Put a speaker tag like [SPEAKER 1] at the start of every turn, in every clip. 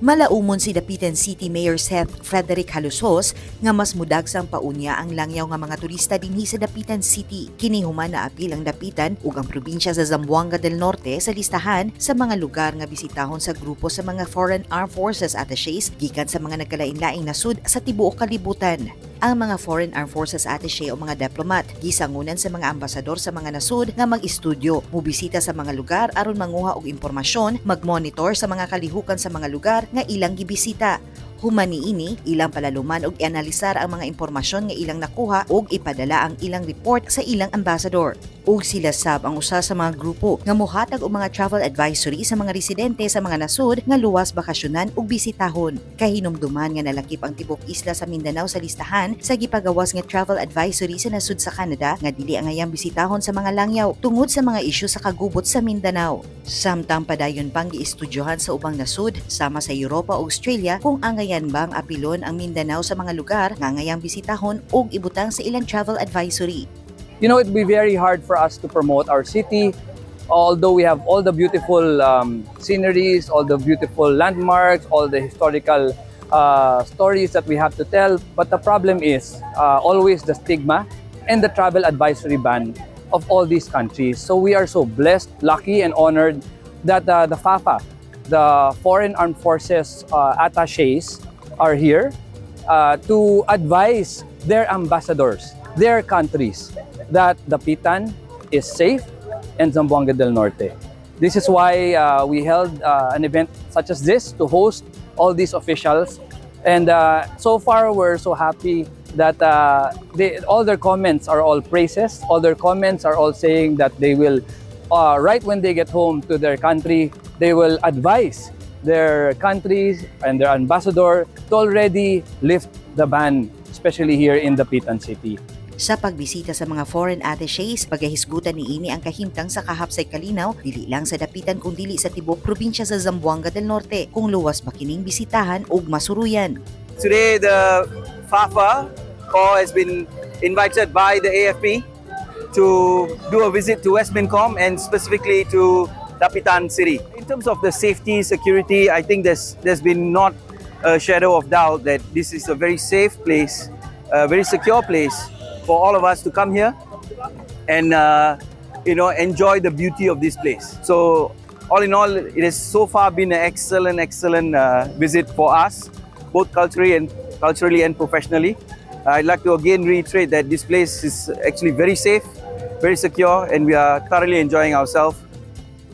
[SPEAKER 1] Malaumon si Dapitan City Mayor Seth Frederick Jalosjos nga mas mudagsang paunya ang langyaw nga mga turista dinhi sa Dapitan City. Kini human naapil ang Dapitan ug ang probinsya sa Zamboanga del Norte sa listahan sa mga lugar nga bisitahon sa grupo sa mga Foreign Armed Forces Attachés gikan sa mga nagkalain-laing nasud sa tibuok kalibutan. Ang mga Foreign Armed Forces Attaché o mga diplomat gisangunan sa mga ambasador sa mga nasud nga mag-estudyo, mobisita sa mga lugar aron manguha og impormasyon, mag-monitor sa mga kalihukan sa mga lugar nga ilang gibisita. Human niini, ilang palaluman og ianalisar ang mga impormasyon nga ilang nakuha ug ipadala ang ilang report sa ilang ambassador. Ug sila sab ang usa sa mga grupo nga mohatag og mga travel advisory sa mga residente sa mga nasud nga luwas bakasyonan ug bisitahon. Kahinumduman nga nalakip ang tibok isla sa Mindanao sa listahan sa gipagawas nga travel advisory sa nasud sa Canada nga dili angayang bisitahon sa mga langyaw tungod sa mga isyu sa kagubot sa Mindanao. Samtang padayon pang giestudyohan sa ubang nasud sama sa Europa ug Australia kung angayan bang apilon ang Mindanao sa mga lugar nga angayang bisitahon ug ibutang sa ilang travel advisory.
[SPEAKER 2] It'd be very hard for us to promote our city, although we have all the beautiful sceneries, all the beautiful landmarks, all the historical stories that we have to tell. But the problem is always the stigma and the travel advisory ban of all these countries. So we are so blessed, lucky, and honored that the FAFA, the Foreign Armed Forces Attachés, are here to advise their ambassadors, their countries, that Dapitan is safe and Zamboanga del Norte. This is why we held an event such as this to host all these officials. And so far, we're so happy that all their comments are all praises. All their comments are all saying that they will, right when they get home to their country, they will advise their countries and their ambassador to already lift the ban, especially here in Dapitan City.
[SPEAKER 1] Sa pagbisita sa mga foreign attachés, pagahisgutan niini ang kahimtang sa kahapsay kalinaw, dili lang sa Dapitan kung dili sa tibuok probinsya sa Zamboanga del Norte, kung luwas ba kining bisitahan ug masuruyan.
[SPEAKER 3] Today, the FAFA corps has been invited by the AFP to do a visit to Westmincom and specifically to Dapitan City. In terms of the safety, security, I think there's been not a shadow of doubt that this is a very safe place, a very secure place for all of us to come here and enjoy the beauty of this place. So all in all, it has so far been an excellent, excellent visit for us, both culturally and professionally. I'd like to again reiterate that this place is actually very safe, very secure, and we are thoroughly enjoying ourselves.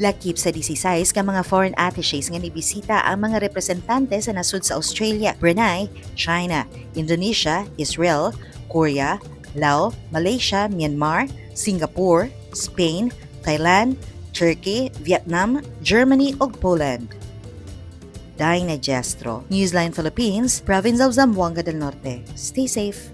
[SPEAKER 1] Lakip sa 16 ka mga foreign attachés nga nibisita ang mga representante sa nasud sa Australia, Brunei, China, Indonesia, Israel, Korea, Laos, Malaysia, Myanmar, Singapore, Spain, Thailand, Turkey, Vietnam, Germany ug Poland. Dinah Gestro, Newsline Philippines, Province of Zamboanga del Norte. Stay safe.